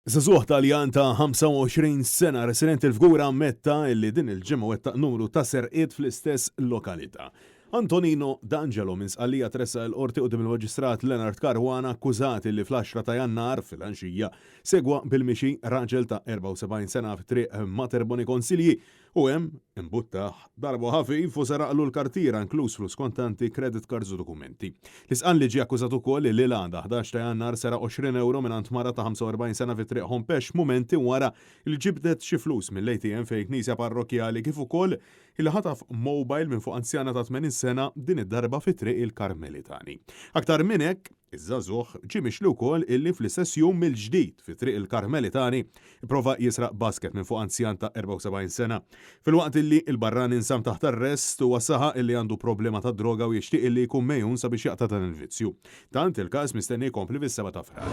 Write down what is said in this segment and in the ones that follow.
Żagħżugħ Taljan ta' 25 sena residenti l-Fgura ammetta li din il-ġimgħa wettaq numru ta' serqiet fl-istess lokalità. Antonino D'Angelo minn Sqallija tressaq il-Qorti quddiem il-Maġistrat Leonard Caruana akkużat li fl-għaxra ta' Jannar filgħaxija segwa bil-mixi raġel ta' 74 sena fi Triq Mater Boni Consigli U hemm, imbuttah, darbu ħafif u seraqlu l-kartiera inkluż flus kontanti, credit cards u dokumenti. L-Isqalli ġie akkużat ukoll li l-għada 11 ta' Jannar seraq 20 ewro mingħand mara ta' 45 sena fi Triq Hompesch mumenti wara li ġibdet xi flus mill-ATM fejn knisja parrokkjali kif ukoll li ħataf mobile minn fuq anzjana ta' 80 sena din id-darba fi Triq il-Karmelitani. Aktar minn hekk, Iż-żagħżugħ ġie mixli wkoll illi fl-istess jum mill-ġdid fi Triq il-Karmelitani pprova jisraq basket minn fuq anzjan ta' 74 sena. Filwaqt illi l-barrani nżamm taħt arrest, huwa saħaq illi għandu problema tad-droga u jixtieq illi jkun megħjun sabiex jaqta' dan il-vizzju. Tant, il-każ mistenni jkompli fis-7 ta' Frar.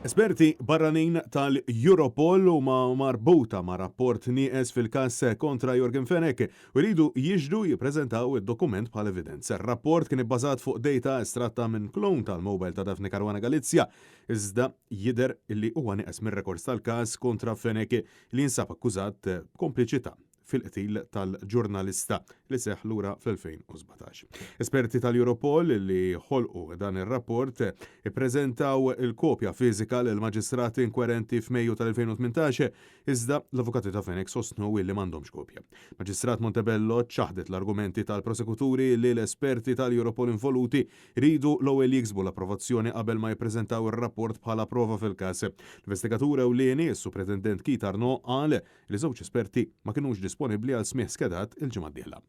Esperti barranin tal-Europol huma marbuta ma' rapport nieqes fil-każ kontra Yorgen Fenech u jridu jixhdu jippreżentaw id-dokument bħala evidenza. Ir-rapport kien ibbażat fuq data estratta minn clone tal-mobile ta' Daphne Caruana Galizia, iżda jidher li huwa nieqes mir-rekords tal-każ kontra Fenech li jinsab akkużat b'kompliċità fil-qtil tal-ġurnalista li seħħ lura fl-2017. Esperti tal-Europol li ħolqu dan ir-rapport ippreżentaw il-kopja fiżika lill-maġistrat inkwerenti f'Mejju tal-2018 Iżda, l-avukati ta' Fenech sostnew illi m'għandhomx kopja. Maġistrat Montebello ċaħdet l-argumenti tal-prosekuturi li l-esperti tal-Europol involuti jridu l-ewwel jiksbu l-approvazzjoni qabel ma jippreżentaw ir-rapport bħala prova fil-każ. L-investigatur ewlieni, is-Supretendent Keith Arnaud, qal li żewġ esperti ma kinux disponibbli għal smigħ skedat il-ġimgħa d-dieħla.